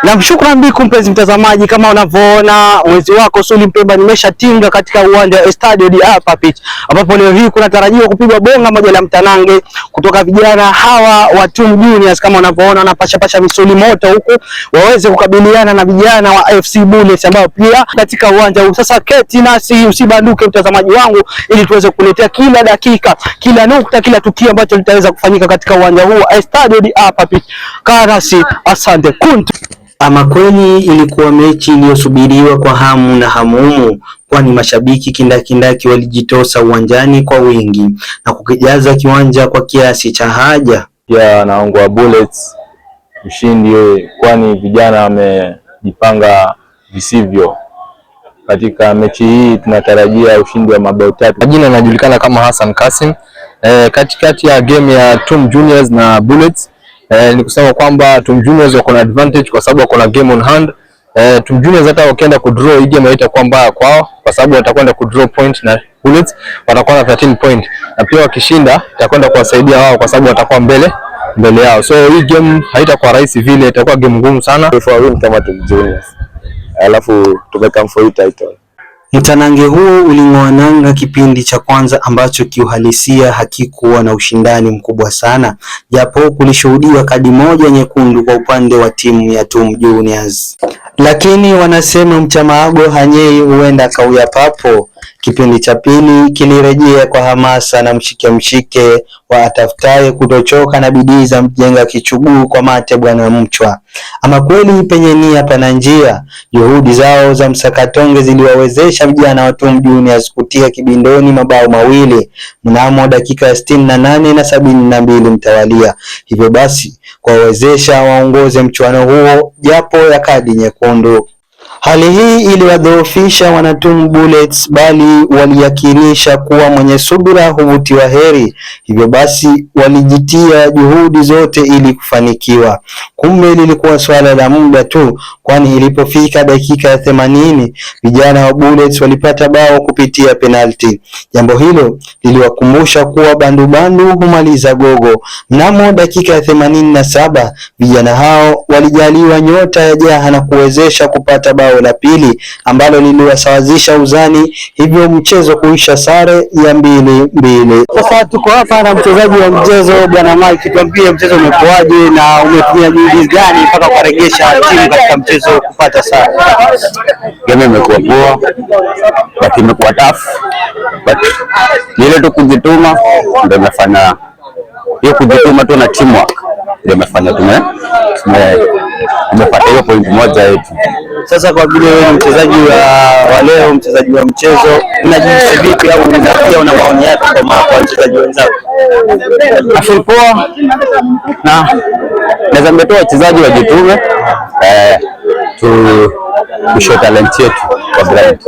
Na shukran biku mpenzi mtazamaji, kama unavyoona mwezi wako Suli Mpemba nimeshatinga katika uwanja wa Estadio de Apa Pitch, ambapo leo hii kunatarajiwa kupigwa bonga moja la mtanange kutoka vijana hawa wa Tum Juniors. Kama unavyoona wanapasha pasha misuli moto huku waweze kukabiliana na vijana wa FC Bullets ambao pia katika uwanja huu. Sasa keti nasi usibanduke, mtazamaji wangu, ili tuweze kukuletea kila dakika, kila nukta, kila tukio ambacho litaweza kufanyika katika uwanja huu wa Estadio de Apa Pitch. Kaa nasi, asante kuntu. Ama kweli ilikuwa mechi iliyosubiriwa kwa hamu na hamumu, kwani mashabiki kindakindaki walijitosa uwanjani kwa wingi na kukijaza kiwanja kwa kiasi cha haja. Pia naongoa Bullets ushindi, kwani vijana wamejipanga visivyo. Katika mechi hii tunatarajia ushindi wa mabao 3. Majina yanajulikana kama Hassan Kasim. Katikati ya game ya Tum Juniors na Bullets, ni kusema kwamba Tum Juniors wako na advantage kwa sababu wako na game on hand. Tum Juniors hata wakienda kudraw hii game haitakuwa mbaya kwao kwa sababu watakwenda kudraw point na Bullets watakuwa na 13 point, na pia wakishinda itakwenda kuwasaidia wao kwa sababu watakuwa mbele mbele yao. So hii game haitakuwa rahisi vile, itakuwa game ngumu sana. For win kama Tum Juniors, alafu tumecome for hii title. Mtanange huo uling'oa nanga kipindi cha kwanza ambacho kiuhalisia hakikuwa na ushindani mkubwa sana, japo kulishuhudiwa kadi moja nyekundu kwa upande wa timu ya Tum Juniors. Lakini wanasema mchamaago hanyei huenda kauya papo. Kipindi cha pili kilirejea kwa hamasa na mshike mshike wa atafutaye kutochoka na bidii za mjenga kichuguu kwa mate bwana Mchwa. Ama kweli penye nia pana njia. Juhudi zao za msakatonge ziliwawezesha vijana wa Tum Juniors kutia kibindoni mabao mawili mnamo dakika ya 68 na 72 mtawalia, hivyo basi kuwawezesha waongoze mchuano huo japo ya kadi nyekundu. Hali hii iliwadhoofisha wanatum Bullets, bali waliyakinisha kuwa mwenye subira huvutiwa heri. Hivyo basi walijitia juhudi zote ili kufanikiwa. Kumbe lilikuwa swala la muda tu, kwani ilipofika dakika ya 80 vijana wa Bullets walipata bao kupitia penalti. Jambo hilo liliwakumbusha kuwa bandubandu humaliza gogo. Mnamo dakika ya 87 vijana hao walijaliwa nyota ya jaha na kuwezesha kupata bao la pili ambalo liliwasawazisha uzani, hivyo mchezo kuisha sare ya 2-2. Sasa tuko hapa na mchezaji wa mchezo bwana Mike, tuambie mchezo umekuwaje na umetumia juhudi gani mpaka kurejesha timu katika mchezo kupata sare? Game imekuwa poa but imekuwa tough, but ni ile tu kujituma ndio imefanya hiyo, kujituma tu na teamwork ndio imefanya tumepata hiyo point moja yetu. Sasa kwa vile wewe ni mchezaji wa leo, mchezaji wa mchezo, unajihisi vipi au pia una maoni yako kwa wachezaji wenzako? Na feel poa na naweza ambia tu wachezaji wajitume, tu kushow talent yetu kwa ground.